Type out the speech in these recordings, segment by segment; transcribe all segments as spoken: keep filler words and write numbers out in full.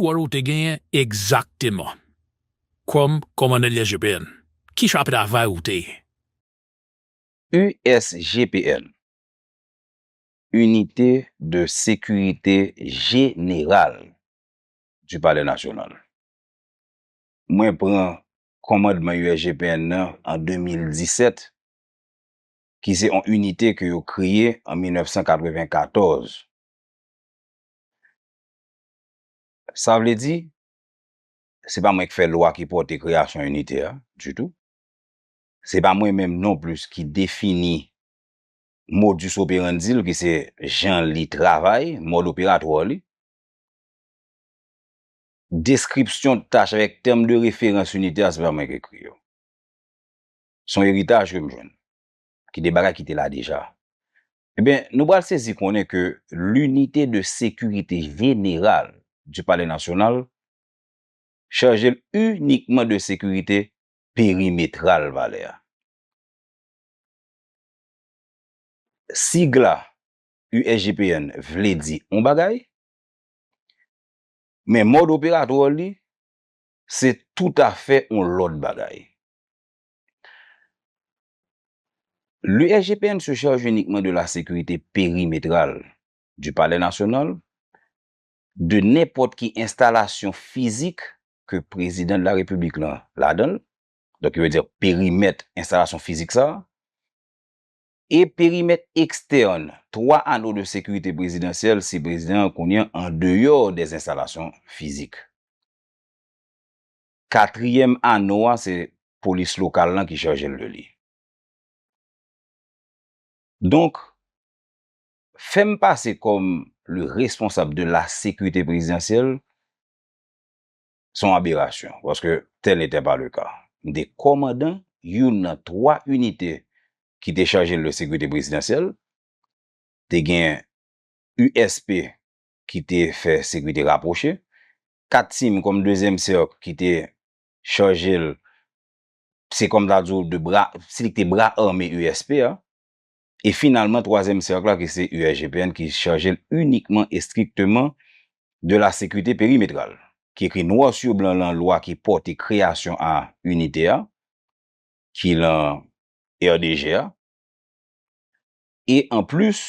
wòl ou te genyen egzakteman kòm kòmandan U S G P N? Ki jan travay ou te ye? U S G P N, Unité de Sécurité Générale du Palais National. Mwen pran kòmandman U S G P N nan an de mil disèt, ki se yon inite ke yo kreye an mil nèf san katrevenkatòz. Sa vle di, se pa mwen ki fè lwa ki pòte kreyasyon inite a, ditou. Se pa mwen menm non plis ki defini modus operandi l, ki se jan li travay, mòd operatwa li. Deskripsyon tach avèk tèm de referans inite a, se pa mwen ki ekri yo. Se yon eritaj ke m jwenn, ki de bagay ki te la deja. Ebyen, nou pral sezi konnen ke l'Unité de Sécurité Générale du Palais National chaje l inikman de sekirite perimetral palè a. Sigla U S G P N vle di yon bagay, men mòd operatwa li, se toutafè yon lòt bagay. L'U S G P N se charge uniquement de la sécurité périmétrale du Palais National, de nenpòt ki enstalasyon fizik ke prezidan de la repiblik lan ladan l, donk, ki vle di perimèt enstalasyon fizik sa a, e perimèt ekstèn twa ano de sekirite prezidansyèl si prezidan an kounye a an deyò dè enstalasyon fizik. Katriyèm ano a, se polis lokal lan ki chaje l de li. Donk, fè m pase kòm le responsab de la sécurité présidentielle, se yon aberasyon, paske tel n'était pas le cas. M te kòmandan youn nan twa inite ki te chaje l de sekirite prezidansyèl. Te gen U S P ki te fè sekirite rapwoche, kat tim kòm dezyèm sèk ki te chaje l, se kòm ta di w de bra, se li ki te bra ame U S P a, e finalman twazyèm sèk la ki se U S G P N ki chaje l inikman e strikteman de la sécurité périmétrale, ki ekri nwa sou blan lan lwa ki pòte kreyasyon a inite a, ki lan R D G a. E anplis,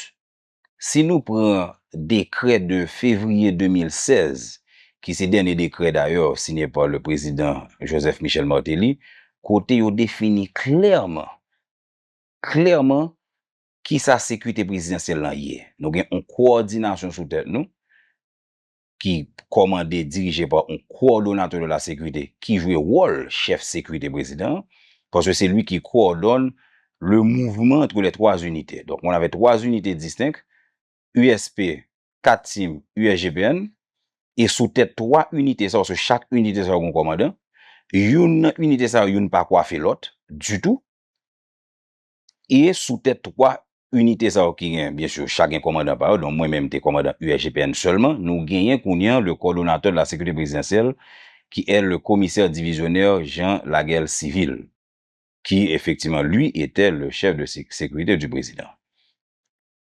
si nou pran dekrè de fevriye de mil sèz, ki se dènye dekrè dayè siyen pa le prezidan Joseph Michel Martelly, kote yo defini klèman, klèman, kisa sekirite prezidansyèl lan ye. Nou gen yon kowòdinasyon sou tèt nou, ki kòmande, dirije pa yon coordonnateur de la sécurité, ki jwe wòl chèf sekirite prezidan an, paske se li ki coordonne le mouvement entre les trois unités. Donc, on avait trois unités distinctes, U S P, kat tim, U S G P N, e sou tèt twa inite sa yo, sou chak inite sa yo gen yon kòmandan, youn nan inite sa yo, youn pa kwafe lòt ditou, e sou tèt twa inite sa yo ki gen, byen si, chak gen kòmandan pa yo, donk mwen menm m te kòmandan U S G P N sèlman, nou genyen kounye a le coordonnateur de la sécurité présidentielle, qui est le commissaire divisionnaire Jean Laguel Civil, qui effectivement, lui, était le chef de sé-, sécurité du président.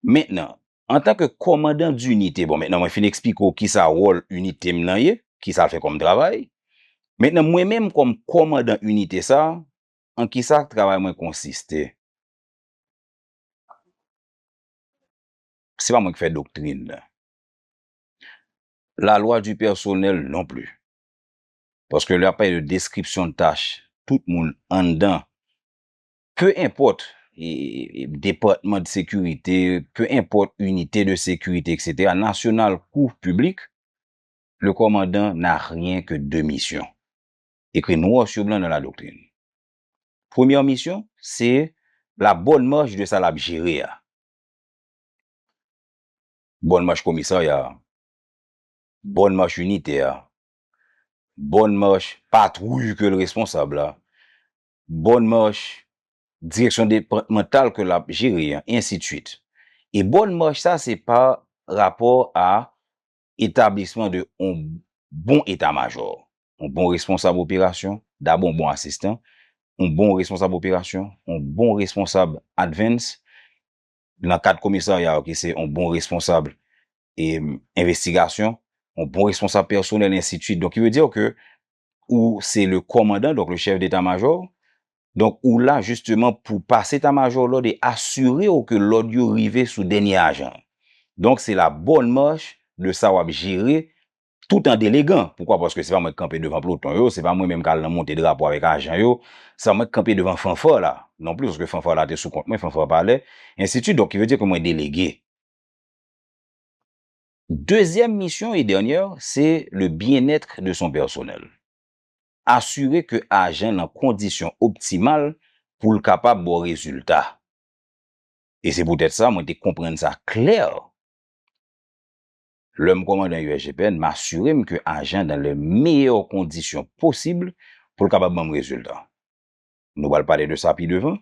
Mentnan, antanke kòmandan dinite, bon, mentnan mwen fin eksplike w kisa wòl inite m nan ye, kisa l fè kòm travay. Mentnan, mwen menm kòm kòmandan inite sa, an kisa travay mwen konsiste? Se pa mwen ki fè doktrin nan. La loi du personnel non plus. Paske lè y ap pale de deskripsyon de tach tout moun anndan, pe enpòt, e, e, depatman de sekirite, pe enpòt inite de sekirite, et cetera, nasyonal kou piblik, le kòmandan n'a rien que de misyon. Ekri nwa sou blan nan la doktrin. Premyè misyon, se la bonne marche de sa l ap jere a. Bonne marche komisarya a, bonne marche initè a, bonne marche patwouy ke l responsab la, bonne marche direksyon depatmantal ke l ap jere an, e ensi de swit. E bonne marche sa, se pa rapò a etablisman de yon bon eta majò, yon bon responsab operasyon, dabò yon bon asistan, yon bon responsab operasyon, yon bon responsab advance, nan kad komisarya yo ki se yon bon responsab e envestigasyon, yon bon responsab pèsonèl, ensidswit. Donk, ki vle di ke ou se le kòmandan, donk le chèf deta majò. Donk, ou la jisteman pou pase eta majò lòd e asire w ke lòd yo rive sou dènye ajan. Donk, se la bonne marche de sa w ap jere tout an delegan. Poukwa? Paske se pa mwen k kanpe devan ploton yo, se pa mwen menm k al nan monte drapo avèk ajan yo, se pa mwen k kanpe devan fanfa la non plis, paske fanfa la te sou kont mwen, fanfa palè, ensidswit. Donk, ki vle di ke mwen delege. Dezyèm misyon e dènyè, se le bien-être de son personnel. Asire ke ajan nan kondisyon optimal pou l kapab ba w rezilta. E se poutèt sa, mwen te konprann sa klè. Lè m kòmandan U S G P N, m asire m ke ajan dan le meyè kondisyon posib pou l kapab ban m rezilta. Nou pral pale de sa pi devan,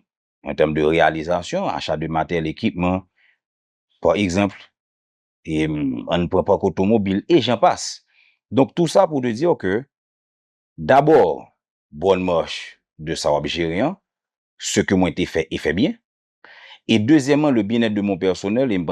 an tèm de reyalizasyon, acha de materyèl, ekipman, pa egzanp, e, m, ann pran pak otomobil, e jan pas. Donk, tou sa pou te di ke, dabò, bonne marche de sa w ap jere an, ce que mwen te fè e fè byen. E dezyèmman, le bien-être de mon personnel, e m